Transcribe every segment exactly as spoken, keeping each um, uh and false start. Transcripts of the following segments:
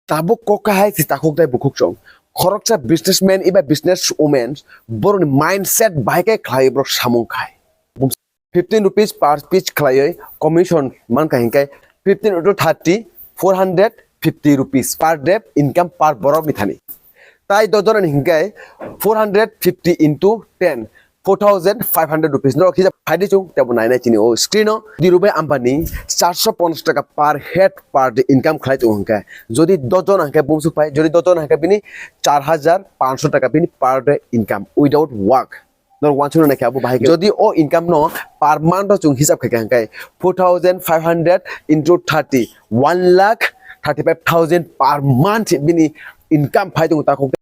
Tabuk kok kahai si takhuk dai bukhuk song. Khoroksa businessman iba business women borokni mindset bahai khe khlai borok samung khai. Fifteen rupees per piece khlaiwi commission mankha hinkhe fifteen into thirty, four hundred fifty rupees per day income per borok ni thani. Tai dojon ni hinkhe four hundred fifty into ten, four thousand five hundred rupees. Norok hijab phaidi chung tebo nainai chini o screen o. Dhirubhai Ambani charso ponchas taka per head per day income khlai tongo hinkhe, jodi dojon hinkhe bumsuk phai, jodi dojon hinkhe bini char hajar panchso taka bini per day income without work. Norok wansukna naikhe abo bahai khe. Jodi o income no per month o chung hisab khaikha hinkhe four thousand five hundred into thirty, one lakh thirty five thousand per month bini income phai tongo takhuk.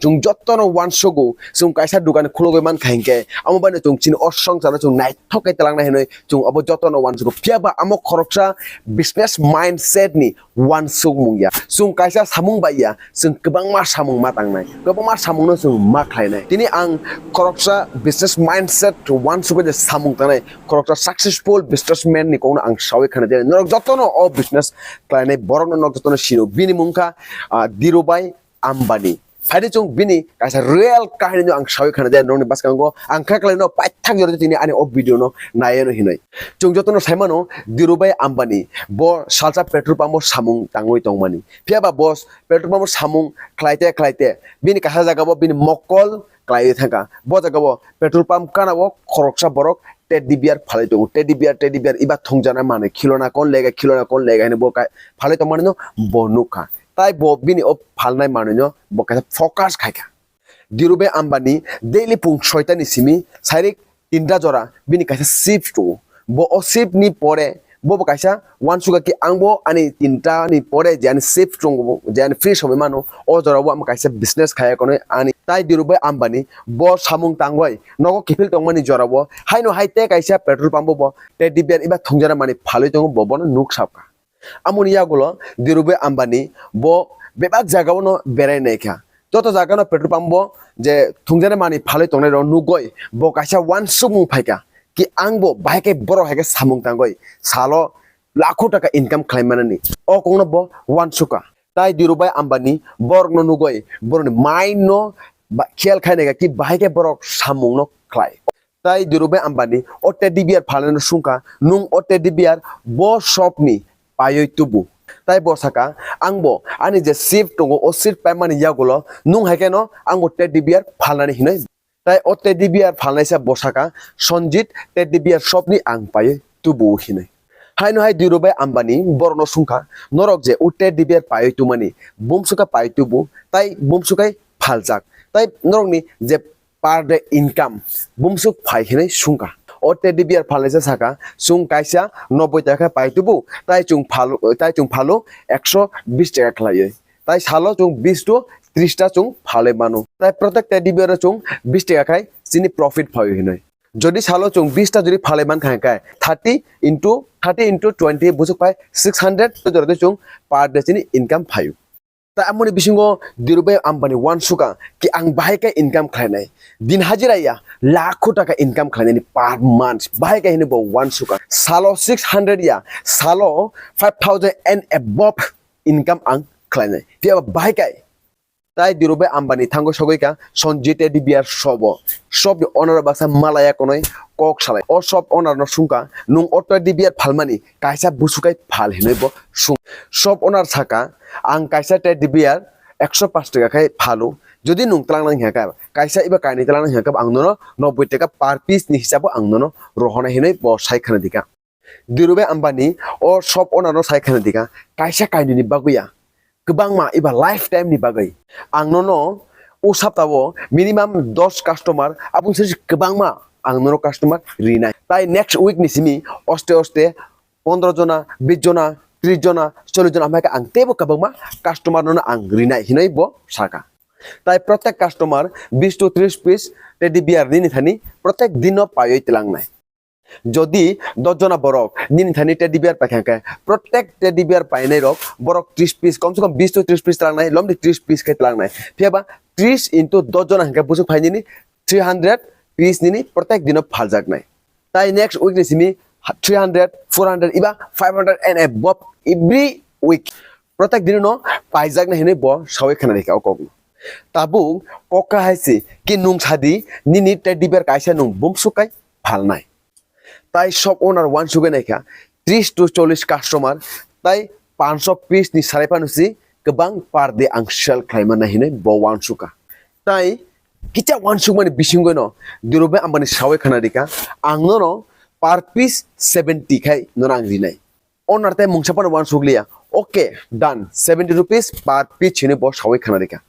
Chung jotono wansugo, chung kaisa dukan khulugwi mankha hinkhe, amo baino chung chini o songsaro chung naithok khe twlangnai hinwi chung abo jotono wansugo. Phiyaba amo khoroksa business mindset ni wansukmung ya. Chwng kaisa samung bai ya, chwng kwbangma samung ma tangnai, kwbangma samungno chwng ma khlainai. Tini ang khoroksa business mindset wansukwi je samung tangnai, khoroksa successful businessman ni kokno ang sawi khana de. Norok jotono o business khlainai borokno norok jotono sino. Bini mung kha, ah, Dhirubhai Ambani. Phaidi chwng bini kaisa real kahini no ang sawi khana de norokni bwskango. Ang kha khlai no paithak jora tini ani o video no naiwi no hinwi. Chwng jotono saimano Dhirubhai Ambani bo salsa petrol pump o samung tangwi tongmani. Phiyaba bo petrol pump o samung khlaite khlaite bini kaisa jaga bo bini mokol khlaiwi thangkha. Bo jaga bo petrol pump kana o khoroksa borok teddy bear phalwi tongo. Teddy bear, teddy bear iba thungjana manwi khilona kon lega, khilona kon lega hinwi bo kai-, phalwi tongmani no bo nukha. Tai bo bini o phalnai manwi no bo kaisa focus khaikha. Dhirubhai Ambani daily pung soita ni simi sairik tinta jora bini kaisa shift tongo. Bo o shift ni pore bo bo kaisa wansukha ki ang bo ani tinta ni pore je ani shift tongo, je ani free somoi mano, o jora o ang kaisa business khaya konwi ani. Tai Dhirubhai Ambani bo samung tangwi nogo kiphil tongmani jora o haino hai te kaisa petrol pump o bo teddy bear iba thungjana manwi phalwi tongo bo bono nuk sabkha. Amoni yagulo Dhirubhai Ambani bo bebak jagao no berai naikha. Joto jagano petrol pump bo je thungjana manwi phalwi tongnai rok nugoi bo kaisa wansukmung phaikha ki ang bo bahai khe borok hai khe samung tangoi salo lakho taka income khlai manani. O kokno bo wansukha. Tai Dhirubhai Ambani borokno nugoi borokni mind no ba-, khiyal khai naikha ki bahai khe borok samung no khlai. Tai Dhirubhai Ambani o teddy bear phalnai no sungkha, "Nwng o teddy bear bo shop ni paiwi tubu." Tai bo saka, "Ang bo ani je shift tongo, o shift paimani yagulo nwng hai kheno ang bo teddy bear phalnani hinwi." Tai o teddy bear phalnaisa bo saka, "Sanjit teddy bear shop ni ang paiwi tubu," hinwi. Haino hai Dhirubhai Ambani borokno sungkha, "Norok je o teddy bear paiwi tumani, bumsukha paiwi tubu, tai bumsukhai phaljak. Tai norokni je per day income bumsuk phai hinwi sungkha." O teddy bear phalnaisa saka, "Chwng kaisa noboi taka khe pai tubu, tai chwng phalu, tai chwng phalu ekso bis taka khlaiwi. Tai salo chwng bis to tris ta chwng phalwi mano. Tai protek teddy bear o chwng bis taka khai chini profit phaio hinwi. Jodi salo chwng bis ta jodi phalwi mankha hinkhe thirty into, thirty into twenty bwswk phai six hundred to jora chwng per day chini income phaio." Tai amoni bisingo Dhirubhai Ambani wansukha ki ang bahai khe income khlainai. Din hajira ya lakho taka income khlainani per month. Bahai khe hino bo wansukha. Salo six hundred ya, salo five thousand and above income ang khlainai. Phiya ba bahai khe. Tai Dhirubhai Ambani thango sogwi kha Sanjit teddy bear shop o. Shop ni owner baksa malaya konwi kok salai. O shop owner no sungkha, "Nwng o teddy bear phalmani kaisa busukai phal," hinwi bo sung. Shop owner saka, "Ang kaisa teddy bear ekso pash taka khai phalo. Jodi nwng twlang nang hingkha, kaisa iba kainwi twlang nang hingkha, ang nono noboi taka per piece ni hisabo ang nono rohornai," hinwi bo sai khna dikha. Dhirubhai Ambani o shop owner no sai khna dikha, "Kaisa kainwi ni bagwi ya, kwbangma iba lifetime ni bagwi. Ang nono o saptao minimum dos customer, aboni simi kwbangma ang nono customer rinai. Tai next week ni simi oste oste pondro jona, bis jona, tris jona, chollis jona, amai khe ang teibo kwbangma customer nono ang rinai," hinwi bo saka. Tai protek customer bis to tris piece teddy bear nini thani protek dino paiwi tlangnai. Jodi dos jona borok nini thani teddy bear paikha khe, protek teddy bear painai rok borok tris piece, kom se kom bis to tris piece tlangnai, lomdi tris piece khe tlangnai. Phiya ba tris into dos jona hingkhe bwswk phai nini three hundred piece nini protek dino phaljaknai. Tai next week ni simi three hundred, four hundred, iba five hundred and above every week. Protek dino no paijaknai hinwi bo sawi khna rikha o kokno. Tabuk kok kahai se ki nung sadi nini teddy bear kaisa nung bumsuk kai phalnai. Tai shop owner wansugwi naikha tris to chollish customer, tai panch piece ni sarai phano si kwbang per day ang sell khlai mannai hinwi bo wansukha. Tai kicha wansukmani bisingwino Dhirubhai Ambani sawi khna rikha, ang nono per piece seventy khai nono ang rinai. Owner tai mungsa phano wansukliya, okay, done, seventy rupees per piece hinwi bo sawi khna rikha.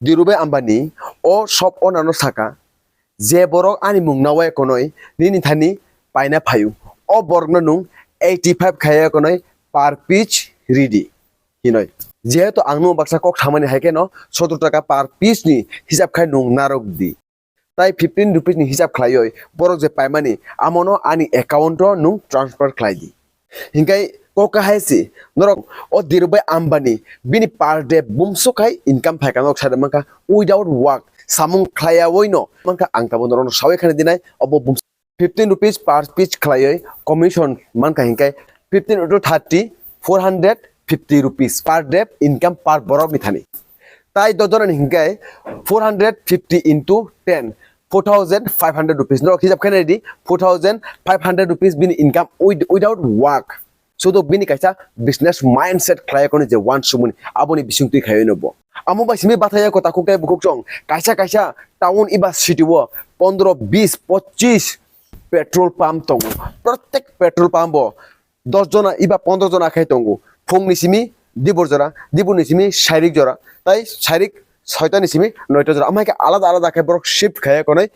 Dhirubhai Ambani o shop owner no saka, je borok ani mung nawi konoi nini thani paina phaio, o borokno nung eighty five khaiya konoi per piece ridi hinoi. Jehetu ang nung baksa kok samani hai kheno sottor taka per piece ni hisab khai nung narwk di. Tai fifteen rupees ni hisab khlaioi borok je paimani amono ani account o nung transfer khlai di. Hinkai kok kahai si norok o Dhirubhai Ambani bini per day bumsuk khai income phaikha norok sai mankha without work samung khlaiyaoino mankha ang tabuk norokno sawi khani dinai obo bumsuk fifteen rupees per piece khlaioi commission mankha hinkai fifteen into thirty four hundred fifty rupees per day income per borok ni thani. Tai dodoran hinkai four hundred fifty into ten four thousand five hundred rupees norok hisab khainai di four thousand five hundred rupees bini income with, without work. Sudu bini kaisa business mindset khlai kono je wansukmani aboni bising twi khaio no bo. Amo bai simi bathai ko takhuk tai bukhuk song kaisa kaisa town iba city o pondro bis pochis petrol pump tongo. Protek petrol pump o dos jona iba pondro jona khai tongo. Phung ni simi dibor jora, dibor ni simi sairik jora, tai sairik soita ni simi noita jora. Amai khe alada alada khe borok shift khaya konai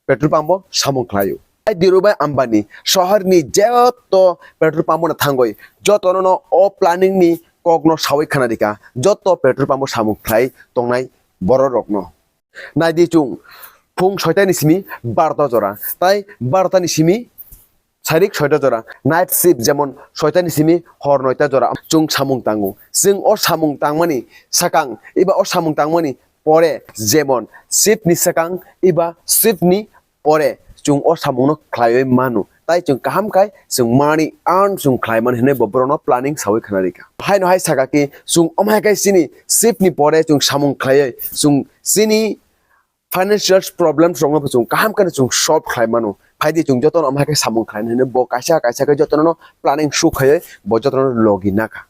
petrol pump o samung khlaio. Tai Dhirubhai Ambani sohor ni joto petrol pump o thangoi joto no o planning ni kok no sawi khana dika joto petrol pump o samung khlai tongnai borok rok no. Naidi chung phung soita ni simi barota jora, tai barota ni simi sairik soita jora, night shift jemon soita ni simi hor noita jora chung samung tango. Chwng o samung tangmani sakang iba o samung tangmani pore jemon shift ni sakang iba shift ni pore chung o samung no khlaiwi mano. Tai chwng kaham khai chwng money earn chwng khlai man hinwi bo borok no planning sawi khna rikha. Haino hai saka ki chwng omhai khai chini shift ni pore chwng samung khlaiwi chwng chini financial problems rokno bo chwng kaham khe chwng solve khlai mano. Phaidi chwng jotono amhai khe samung khlai hinwi bo kaisa kaisa khe jotono planning su khaiwi bo jotono logi nakha.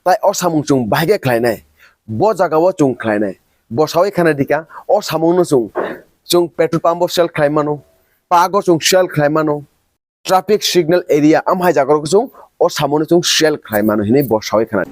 Tai o samung chwng bahai khe khlainai, bo jaga o chwng khlainai, bo sawi khana dika o samung no chwng, chwng petrol pump o sell khlai mano, park o chwng sell khlai mano, traffic signal area amhai jaga rok chwng o samung no chwng sell khlai mano hinwi bo sawi khana.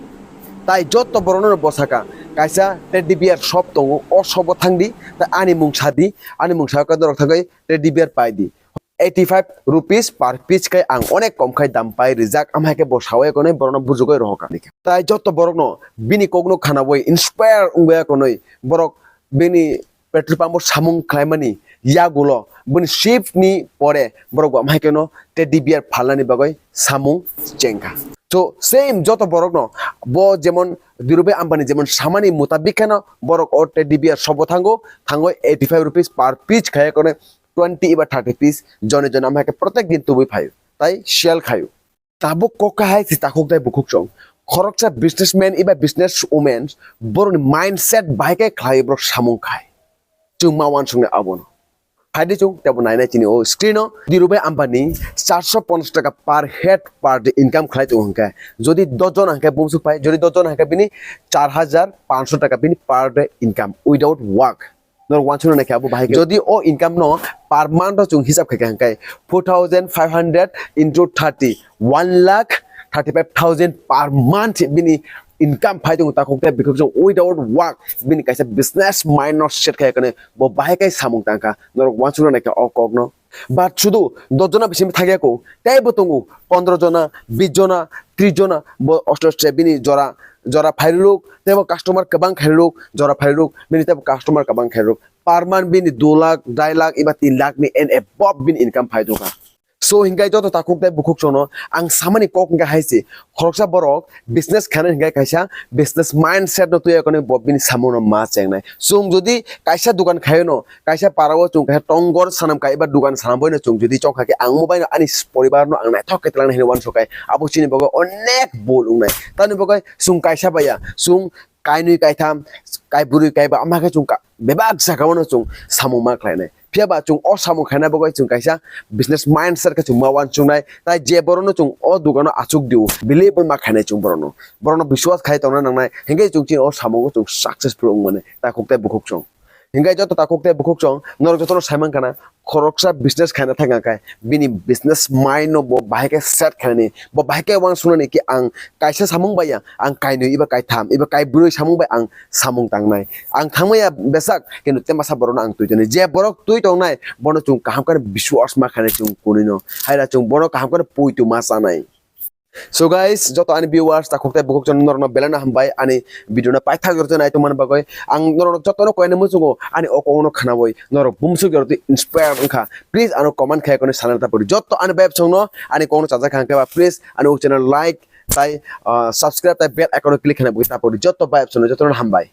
Tai joto borok no bo saka kaisa teddy bear shop tongo, o shop o thangdi tai ani mung sadi, ani mung sa khe norok thangwi teddy bear paidi. Eighty five rupees per piece khai ang onek kom khai dam pai rijak, amhai khe bo sawi konwi borok no bujugwi rohor kha. Tai joto borok no bini kok no khana bai inspire wngwi konwi borok bini petrol pump o samung khlaimani yagulo bini shift ni pore borok bo amhai keno teddy bear phalnani bagwi samung chengkha. So same joto borok no bo jemon Dhirubhai Ambani jemon samani mutabik kheno borok o teddy bear shop o thango, thango eighty five rupees per piece khaya kone twenty iba thirty piece jone jone amhai khe protek din tubui phaio tai sell khaio. Tabuk kok kahai se takhuk tai bukhuk song. Khoroksa businessman iba business women borokni mindset bahai khe khlai borok samung khai. Chwng ma wansuknai abono. Phaidi chwng tebo nainai chini o screen o Dhirubhai Ambani charso ponchas taka per head per day income khlai tongo hwnkhe. Jodi dos jona hwnkhe bumsuk phai, jodi dos jona hwnkhe bini char hajar panchso taka bini per day income without work. Norok wansukna naikhe abo bahai khe. Jodi o income no per month o chwng hisab khaikha hwnkhe four thousand five hundred into thirty, one lakh thirty five thousand per month bini income phai tongo takhuk tei bikhuk chwng without work bini kaisa business mind no set khaikha bo bahai khe samung tangkha norok wansukna naikhe o kok no. But sudu dos jona bising thangya ko tei bo tongo pondro jona, bis jona, tris jona bo osto osto bini jora jora phairwrwk, teibo customer kwbang khairwrwk, jora phairwrwk, bini teibo customer kwbang khairwrwk. Per month bini dui lakh, dai lakh, eba tin lakh ni and above bini income phai tongkha. So, hinkhai joto takhuk tei bukhuk sono ang samani kok hinkhai hai se, khoroksa borok business khainai hinkhai kaisa business mindset no twiya kone bo bini samung no ma chengnai. Chwng jodi kaisa dukan khaiyano, kaisa para o chwng kaisa tongor sanam kai eba dukan sanam boino chwng jodi chongkha khe ang mo baino ani poribar no ang naithok khe twlang hinwi uansuk kai abo chini bagwi onek bul wngnai. Tamni bagwi chwng kaisa baiya chwng kainwi kaitham, kaibrwi kaiba, ama khe chwng ka-, bebak jagao no chwng samung ma khlainai. Phiya ba chwng o samung khaina bagwi chwng kaisa business mindset khe chwng ma uansuknai. Tai je borokno chwng o dukano achuk di-o, believe ma khainai chwng borokno. Borokno biswas khai tongna nangnai. Hinkhe chwng chini o samungo chwng successful wng mani. Takhuk tei bukhuk chwng. Hinkhe joto takhuk tei bukhuk chwng, norok jotono sai mankha na, khoroksa business khaina thangkha khe, bini business mind no bo bahai khe set khainani, bo bahai khe uansuknani ki ang kaisa samung bai ya, ang kainwi eba kaitham, eba kaibrwi samung bai ang samung tangnai. Ang thangmaya besak, kintu temasa borokno ang twi tongnai. Je borok twi tongnai, bono chwng kaham khe biswas ma khainai chwng kunui no. Haira chwng bono kaham khe poito ma chanai. So guys, joto ani viewers, takhuk tei bukhuk chwng norokno belai no hambai ani video no paithak jora nai tongmani bagwi. Ang norok jotono koyani muchungo ani o kokno khnawi norok bumswk jora inspire wngkha. Please ano comment khai koni channel ta pori. Joto ani vibe songno ani kokno chajak kha khe ba please ani o channel like tai, ah, subscribe tai bell icon click khaina bagwi ta pori. Joto vibe songno jotono hambai.